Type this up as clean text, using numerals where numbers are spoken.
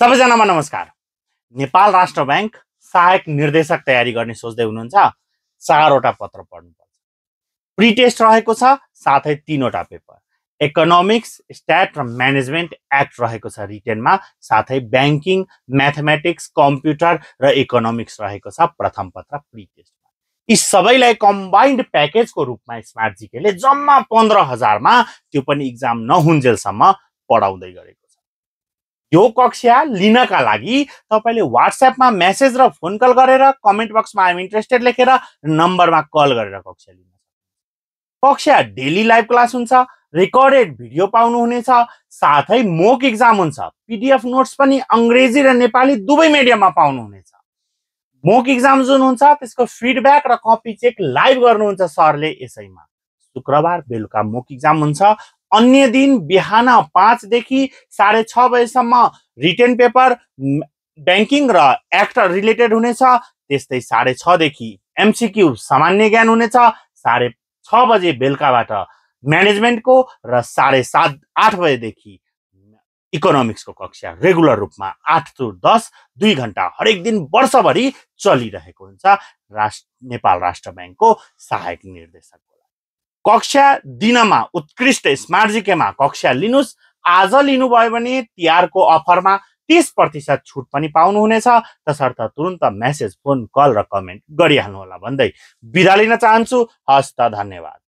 सबैजनामा नमस्कार। नेपाल राष्ट्र बैंक सहायक निर्देशक तयारी गर्ने सोच्दै हुनुहुन्छ, 4वटा पत्र पढ्नुपर्छ। प्री टेस्ट रहेको छ, साथै 3वटा पेपर। इकोनोमिक्स, स्ट्याट र म्यानेजमेन्ट एक्ट रहेको छ रिटेनमा, साथै ब्याङ्किङ, म्याथमेटिक्स, कम्प्युटर र इकोनोमिक्स रहेको छ प्रथम पत्र प्री टेस्टमा। यी सबैलाई कम्बाइन्ड प्याकेजको रूपमा स्मार्ट जीकेले जम्मा 15,000 मा, त्यो पनि इक्जाम नहुन्जेलसम्म पढाउँदै गरेको छ। यो कक्षा लिनका लागि तपाईले व्हाट्सएपमा मेसेज र फोन कल गरेर कमेन्ट बक्समा आइएम इन्ट्रेस्टेड लेखेर नम्बरमा कल गरेर कक्षा लिन सक्नुहुन्छ। कक्षा डेली लाइभ क्लास हुन्छ, रेकर्डेड भिडियो पाउनुहुनेछ, साथै मोक एक्जाम हुन्छ। पीडीएफ नोट्स पनि अंग्रेजी र नेपाली दुवै मिडियममा पाउनुहुनेछ। मोक एक्जाम जुन हुन्छ त्यसको फिडब्याक र कपी चेक लाइभ गर्नुहुन्छ सरले यसैमा। शुक्रबार बेलुका मोक एक्जाम हुन्छ। अन्य दिन बिहान 5 देखि 6:30 बजेसम्म रिटेन पेपर ब्याङ्किङ र एक्ट रिलेटेड हुनेछ। त्यस्तै 6:30 देखि एमसीक्यू सामान्य ज्ञान हुनेछ। 6:30 बजे बेलुकाबाट म्यानेजमेन्टको र 7:30-8 बजेदेखि इकोनोमिक्सको कक्षा रेगुलर रूपमा 8 to 10 2 घण्टा हरेक दिन वर्षभरि चलिरहेको हुन्छ नेपाल राष्ट्र बैंकको सहायक निर्देशकको लागि। कक्षा दिनमा उत्कृष्ट स्मार्ट जीकेमा कक्षा लिनुस्। आज लिनुभयो भने तिहारको अफरमा 30% छुट पनि पाउनुहुनेछ। तसर्थ तुरुन्त मेसेज, फोन कल र कमेन्ट गरिहाल्नु होला भन्दै बिदा लिन चाहन्छु। हस्त, धन्यवाद।